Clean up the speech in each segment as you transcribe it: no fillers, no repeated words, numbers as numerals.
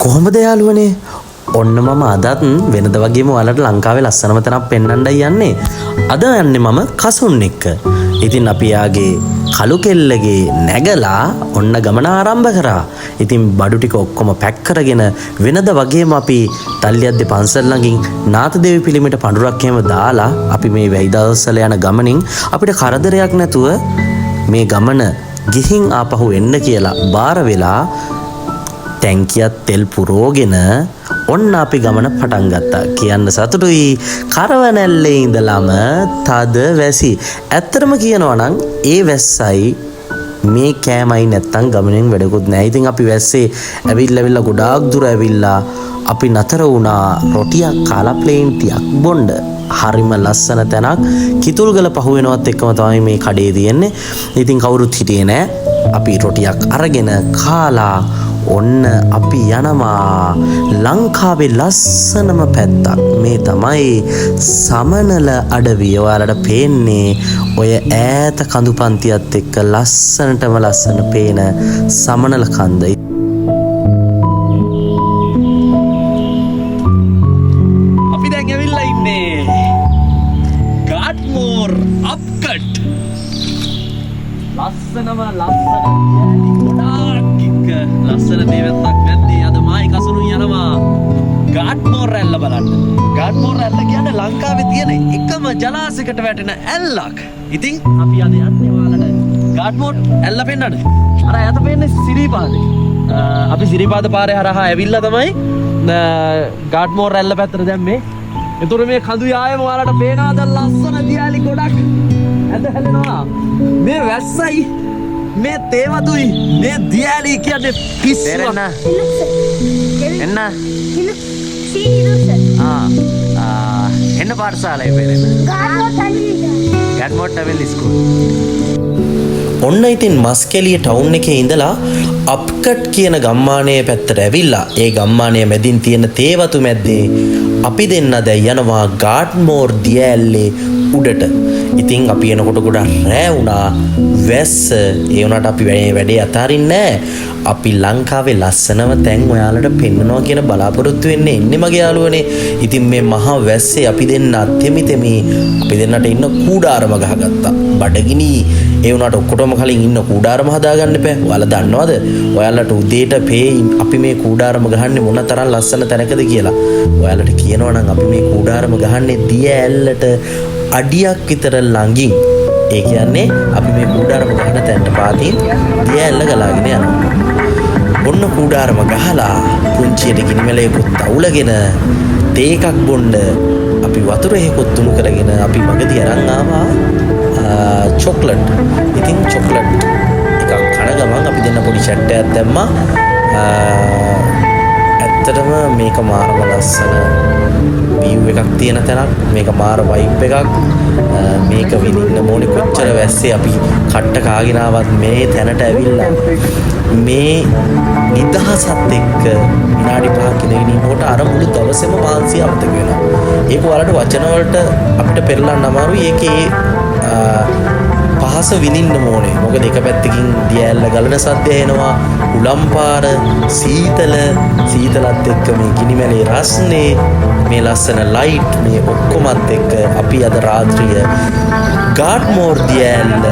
කොහොමද යාළුවනේ? ඔන්න මම අදත් වෙනද වගේම ඔයාලට ලංකාවේ ලස්සනම තැනක් පෙන්වන්නයි යන්නේ. අද යන්නේ මම කසුන් එක්ක. ඉතින් අපි යාගේ කළු කෙල්ලගේ නැගලා ඔන්න ගමන ආරම්භ කරා. ඉතින් බඩු ටික ඔක්කොම පැක් කරගෙන වෙනද වගේම අපි තල්ලියද්දේ පන්සල් ළඟින් නාථදේවි පිළිමයට පඳුරක් එහෙම දාලා අපි මේ වැහි දවස්වල යන ගමනින් අපිට කරදරයක් නැතුව මේ ගමන ගිහින් ආපහු එන්න කියලා බාර වෙලා ටැංකියත් තෙල් පුරෝගෙන ඔන්න අපි ගමන පටන් ගත්තා. කියන්න සතුටුයි, කරවනැල්ලේ ඉඳලම තද වැසි. ඇත්තටම කියනවා නම් ඒ වැස්සයි මේ කෑමයි නැත්තම් ගමනෙන් වැඩකුත් නෑ. ඉතින් අපි වැස්සේ ඇවිල්ලා ඇවිල්ලා ගොඩාක් දුර ඇවිල්ලා අපි නතර වුණා රොටියක් කාලා ප්ලේන් ටියක් බොන්න. හරිම ලස්සන තැනක්. කිතුල්ගල පහු වෙනවත් එක්කම තමයි මේ කඩේ තියෙන්නේ. ඉතින් කවුරුත් හිටියේ නෑ. අපි රොටියක් අරගෙන කාලා ඔන්න අපි යනවා ලංකාවේ ලස්සනම පැත්තක්. මේ තමයි සමනල අඩවිය. ඔයාලට පේන්නේ ඔය ඈත කඳු පන්තියත් එක්ක ලස්සනටම ලස්සන පේන සමනල කන්ද. අපි දැන් ඇවිල්ලා ඉන්නේ ගාඩ්මෝර් අප්කට්. ලස්සනම ලස්සන දියඇලි ගොඩාක් එක්ක ලස්සන දේවත්තක් මැද්දේ අද මායි කසුනුන් යනවා ගාඩ්මෝර් ඇල්ල බලන්න. ගාඩ්මෝර් ඇල්ල කියන්නේ ලංකාවේ තියෙන එකම ජලාශයකට වැටෙන ඇල්ලක්. ඉතින් අපි අද යන්නේ ඔයාලට ගාඩ්මෝර් ඇල්ල පෙන්නන්න. අර ඈත පේන්නේ සිරිපාදේ. අපි සිරිපාද පාරේ හරහා ඇවිල්ලා තමයි ගාඩ්මෝර් ඇල්ල පැත්තට දැම්මේ. එතකොට මේ කඳු යායම ඔයාලට පේනවාද ලස්සන දියඇලි ගොඩක් ඇද හැලෙනවා. මේ වැස්සයි මේ තේවතුයි මේ දියඇලි කියන්නේ පිස්සුවක්. එන්න. See, Hiluksan. ආ එන්න පාඨශාලාවේ පේරෙන්න. God ගාඩ්මෝර් ටැවිල් school. ඔන්න ඉතින් මස්කෙලිය ටවුන් එකේ ඉඳලා අප්කට් කියන ගම්මානය පැත්තට ඇවිල්ලා ඒ ගම්මානය මැදින් තියෙන තේවතු මැද්දේ අපි දෙන්න දැන් යනවා ගාඩ්මෝර් දියඇල්ලේ උඩට. ඉතින් අපි එනකොට ගොඩක් රෑ වුණා, වැස්ස. ඒ වුණාට අපි වැඩේ අතාරින්නේ නෑ. අපි ලංකාවේ ලස්සනම තැන් ඔයාලට පෙන්නනවා කියන බලාපොරොත්තු වෙන්නේ එන්නේ මගේ යාළුවනේ. ඉතින් මේ මහා වැස්සේ අපි දෙන්න තෙමි තෙමි අපි දෙන්නට ඉන්න කූඩාරම ගහගත්තා. බඩගිනි. ඒ වුණාට ඔක්කොටම කලින් ඉන්න කූඩාරම හදාගන්න එපා. ඔයාලා දන්නවද? ඔයාලට උදේට පේයි අපි මේ කූඩාරම ගහන්නේ මොන තරම් ලස්සන තැනකද කියලා. ඔයාලට කියනවා නම් අපි මේ කූඩාරම ගහන්නේ දිය ඇල්ලට අඩියක් විතර ළඟින්. ඒ කියන්නේ අපි මේ කූඩාරම ගහන තැනට පාතින් දිය ඇල්ල ගලාගෙන යනවා. ඔන්න කූඩාරම ගහලා පුංචියට ගිනි මැලයකුත් අවුලගෙන තේ එකක් බොන්න අපි වතුර එහෙකුත් උණු කරගෙන අපි මගදී අරන් ආවා චොක්ලට්. ඉතින් චොක්ලට් එකක් කන ගමන් අපි දෙන්න පොඩි චැට් එකක් දැම්මා. ඇත්තටම මේක මාරම ලස්සන විව් එකක් තියෙන තැනක්. මේක මාර වයිබ් එකක්. මේක විඳින්න ඕනේ. කොච්චර වැස්සේ අපි කට්ට කාගෙන ආවත් මේ තැනට ඇවිල්ලා මේ නිදහසත් එක්ක විනාඩි 5ක් ඉඳගෙන ඉන්නකොට අර මුළු දවසේම මහන්සිය අමතක වෙනවා. ඒක ඔයාලට වචන වලට අපිට පෙරලන්න අමාරුයි. ඒකේ පහස විඳින්න ඕනේ. මොකද එක පැත්තකින් දිය ඇල්ල ගලන සද්ද එනවා, හුලම් පාර, සීතල, සීතලත් එක්ක මේ ගිනි මැලේ රස්නේ, මේ ලස්සන ලයිට්, මේ ඔක්කොමත් එක්ක අපි අද රාත්‍රිය ගාඩ්මෝර් දිය ඇල්ල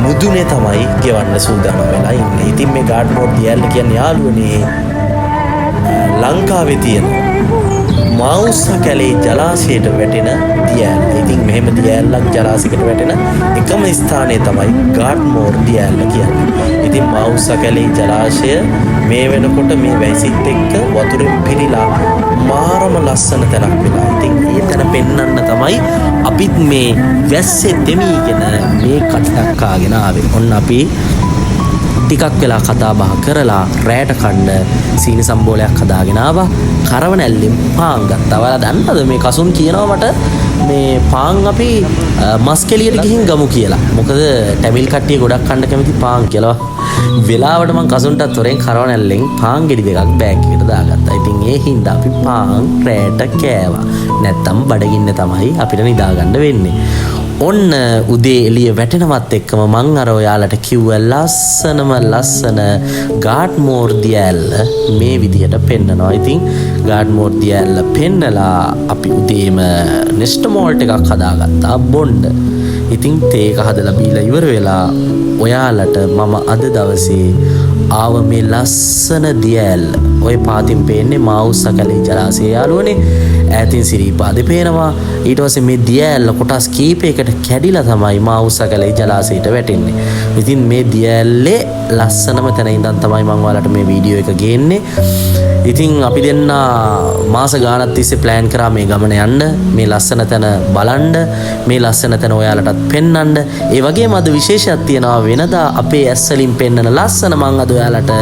මුදුනේ තමයි ගෙවන්න සූදානම් වෙලා ඉන්නේ. ඉතින් මේ ගාඩ්මෝර් දිය ඇල්ල කියන්නේ යාළුවනේ ලංකාවේ තියෙන මවුස්ස කැලේ ජලාශයට වැටෙන දිය ඇල්ල. ඉතින් මෙහෙම දිය ඇල්ලක් ජලාශයකට වැටෙන එකම ස්ථානය තමයි ගාඩ්මෝර් දිය ඇල්ල කියන්නේ. ඉතින් මවුස්ස කැලේ ජලාශය මේ වෙනකොට මේ වැසිත් එක්ක වතුරෙන් පිරීලා මාරම ලස්සන තැනක් වෙලා. ඉතින් ඒ තැන පෙන්වන්න තමයි අපිත් මේ වැස්සේ තෙමීගෙන මේ කට්ටක් කාගෙන ආවේ. ඔන්න අපි ටිකක් වෙලා කතා බහ කරලා රෑට කන්න සීනි සම්බෝලයක් හදාගෙන ආවා. කරවනැල්ලෙන් පාන් ගත්තා. ඔයාලා දන්නවද මේ කසුන් කියනවා මට මේ පාන් අපි මස් කෙලියට ගිහින් ගමු කියලා. මොකද ටැමිල් කට්ටිය ගොඩක් කන්න කැමති පාන් කියලා. වෙලාවට මං කසුන්ටත් හොරෙන් කරවනැල්ලෙන් පාන් ගෙඩි දෙකක් බෑග් එකට දාගත්තා. ඉතින් ඒ හින්දා අපි පාන් රෑට කෑවා. නැත්තම් බඩගින්න තමයි අපිට නිදාගන්න වෙන්නේ. ඔන්න උදේ එළිය වැටෙනවත් එක්කම මං අර ඔයාලට කිව්ව ලස්සනම ලස්සන ගාට්මෝර් දිය ඇල්ල මේ විදිහට පෙන්නනවා. ඉතින් ගාට්මෝර් දිය ඇල්ල පෙන්නලා අපි උදේම නෙස්ටමෝල්ට් එකක් හදාගත්තා බොන්න. ඉතින් තේ එක හදලා බීලා ඉවර වෙලා ඔයාලට මම අද දවසේ ආව මේ ලස්සන දිය ඇල්ල. ඔය පාතින් පේන්නේ මාවුස්ස කැලේ ජලාශය යාළුවනේ. ඈතින් සිරිපාදේ පේනවා. ඊට පස්සේ මේ දිය ඇල්ල කොටස් කීපයකට කැඩිලා තමයි මාවුස්ස කැලේ ජලාශයට වැටෙන්නේ. ඉතින් මේ දිය ඇල්ලේ ලස්සනම තැන ඉඳන් තමයි මම ඔයාලට මේ වීඩියෝ එක ගේන්නේ. ඉතින් අපි දෙන්න මාස ගාණක් තිස්සේ ප්ලෑන් කරා මේ ගමන යන්න, මේ ලස්සන තැන බලන්න, මේ ලස්සන තැන ඔයාලටත් පෙන්වන්න. ඒ වගේම අද විශේෂයක් තියෙනවා. වෙනදා අපේ ඇස් වලින් පෙන්නන ලස්සන මං අද ඔයාලට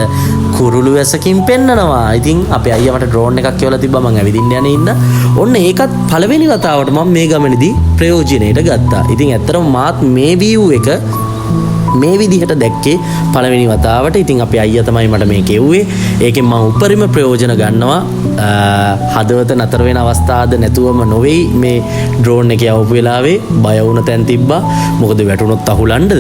කුරුළු ඇසකින් පෙන්නනවා. ඉතින් අපේ අයියා මට ඩ්‍රෝන් එකක් එවලා තිබ්බා මං ඇවිදින්න යන ඉන්න. ඔන්න ඒකත් පළවෙනි වතාවට මං මේ ගමනේදී ප්‍රයෝජනෙට ගත්තා. ඉතින් ඇත්තටම මාත් මේ වීව් එක මේ විදිහට දැක්කේ පළවෙනි වතාවට. ඉතින් අපේ අයියා තමයි මට මේක එව්වේ. ඒකෙන් මං උපරිම ප්‍රයෝජන ගන්නවා. හදවත නතර වෙන අවස්ථාද නැතුවම නොවේයි මේ ඩ්‍රෝන් එක යවපු වෙලාවේ බය වුණ තැන් තිබ්බා. මොකද වැටුනොත් අහුලන්නද?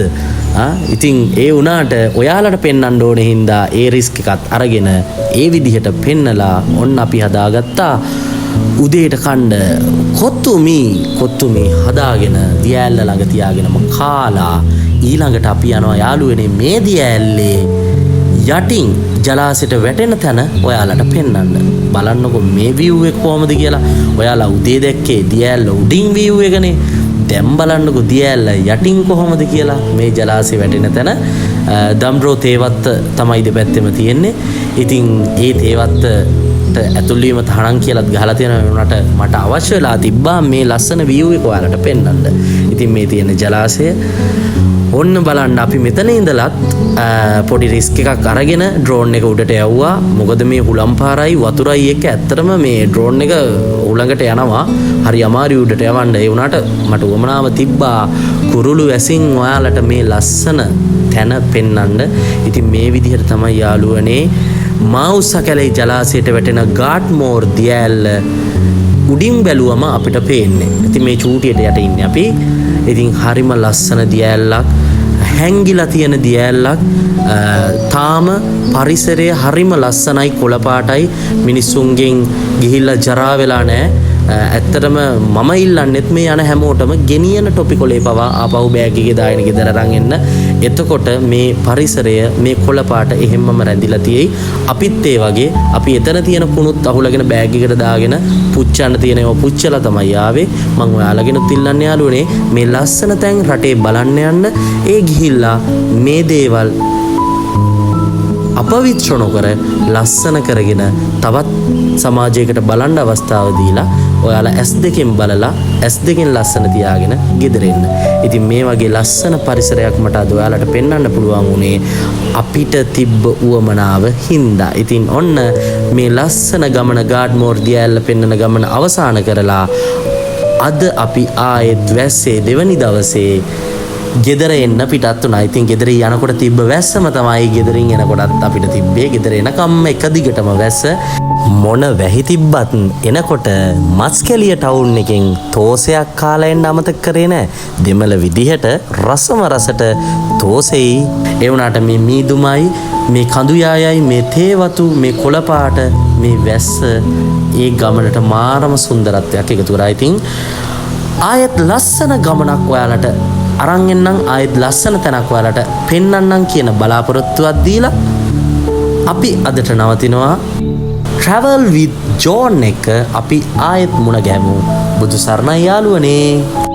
ඉතින් ඒ වුණාට ඔයාලට පෙන්වන්න ඕනේ හින්දා ඒ රිස්ක් එකත් අරගෙන ඒ විදිහට පෙන්නලා ඔන්න අපි හදාගත්තා උදේට කණ්ඩ කොත්තු මී. කොත්තු මී හදාගෙන දියඇල්ල ළඟ තියාගෙනම කාලා ඊළඟට අපි යනවා යාළුවනේ මේ දියඇල්ලේ යටින් ජලාශයට වැටෙන තැන ඔයාලට පෙන්වන්න. බලන්නකො මේ විව් එක කොහොමද කියලා. ඔයාලා උදේ දැක්කේ දියඇල්ල උඩින් විව් එකනේ. දැන් බලන්නකො දියඇල්ල යටින් කොහොමද කියලා. මේ ජලාශය වැටෙන තැන දම්රෝ තේවත්ත තමයි දෙපැත්තෙම තියෙන්නේ. ඉතින් ඒ තේවත්තට ඇතුල් වීම තහනම් කියලාත් ගහලා තියෙනවා. ඒ වුණාට මට අවශ්‍ය වෙලා තිබ්බා මේ ලස්සන විව් එක ඔයාලට පෙන්වන්න. ඉතින් මේ තියෙන ජලාශය ඔන්න බලන්න. අපි මෙතන ඉඳලත් පොඩි රිස්ක් එකක් අරගෙන ඩ්‍රෝන් එක උඩට යවුවා. මොකද මේ හුලම් පාරයි වතුරයි එක්ක ඇත්තටම මේ ඩ්‍රෝන් එක හුලඟට යනවා. හරි අමාරුයි උඩට යවන්න. ඒ වුණාට මට උවමනාව තිබ්බා කුරුළු ඇසින් ඔයාලට මේ ලස්සන තැන පෙන්වන්න. ඉතින් මේ විදිහට තමයි යාළුවනේ මාවුස්ස කැලේ ජලාශයට වැටෙන ගාට්මෝර් දියඇල්ල උඩින් බැලුවම අපිට පේන්නේ. ඉතින් මේ චූටියට යට ඉන්නේ අපි. ඉතින් හරිම ලස්සන දියඇල්ලක්, හැංගිලා තියෙන දියඇල්ලක්. තාම පරිසරය හරිම ලස්සනයි, කොළ පාටයි. මිනිස්සුන්ගෙන් ගිහිල්ලා ජරා වෙලා නෑ. ඇත්තටම මම ඉල්ලන්නෙත් මේ යන හැමෝටම ගෙනියන ටොපි කොලේ පවා ආපහු බෑග් එකේ දාගෙන ගෙදර අරන් එන්න. එතකොට මේ පරිසරය, මේ කොළ පාට එහෙම්මම රැඳිලා තියෙයි. අපිත් ඒ වගේ අපි එතන තියෙන කුණුත් අහුලගෙන බෑග් එකට දාගෙන පුච්චන්න තියෙන ඒවා පුච්චලා තමයි ආවේ. මං ඔයාලගෙනුත් ඉල්ලන්නේ යාළුවනේ මේ ලස්සන තැන් රටේ බලන්න යන්න. ඒ ගිහිල්ලා මේ දේවල් අපවිත්‍ර නොකර ලස්සන කරගෙන තවත් සමාජයකට බලන්න අවස්ථාව දීලා ඔයාලා ඇස් දෙකෙන් බලලා ඇස් දෙකෙන් ලස්සන තියාගෙන ගෙදර එන්න. ඉතින් මේ වගේ ලස්සන පරිසරයක් මට අද ඔයාලට පෙන්වන්න පුළුවන් වුණේ අපිට තිබ්බ උවමනාව හින්දා. ඉතින් ඔන්න මේ ලස්සන ගමන, ගාඩ්මෝර් දියඇල්ල පෙන්නන ගමන අවසන් කරලා අද අපි ආයෙත් වැස්සේ දෙවනි දවසේ ගෙදර එන්න පිටත් වුණා. ඉතින් ගෙදර යනකොට තිබ්බ වැස්සම තමයි ගෙදරින් එනකොටත් අපිට තිබ්බේ. ගෙදර එනකම්ම එක දිගටම වැස්ස. මොන වැහි තිබ්බත් එනකොට මස්කැලිය ටවුන් එකෙන් තෝසයක් කාලා එන්න අමතක කරේ නෑ. දෙමළ විදිහට රසම රසට තෝසෙයි. ඒ වුණාට මේ මීදුමයි, මේ කඳු යායයි, මේ තේවතු, මේ කොළ පාට, මේ වැස්ස ඒ ගමනට මාරම සුන්දරත්වයක් එකතු කරා. ඉතින් ආයෙත් ලස්සන ගමනක් ඔයාලට අරන් එන්නම්, ආයෙත් ලස්සන තැනක් ඔයාලට පෙන්වන්නම් කියන බලාපොරොත්තුවක් දීලා අපි අදට නවතිනවා. Travel with John එක අපි ආයෙත් මුණ ගැහමු. බුදු සරණයි යාළුවනේ.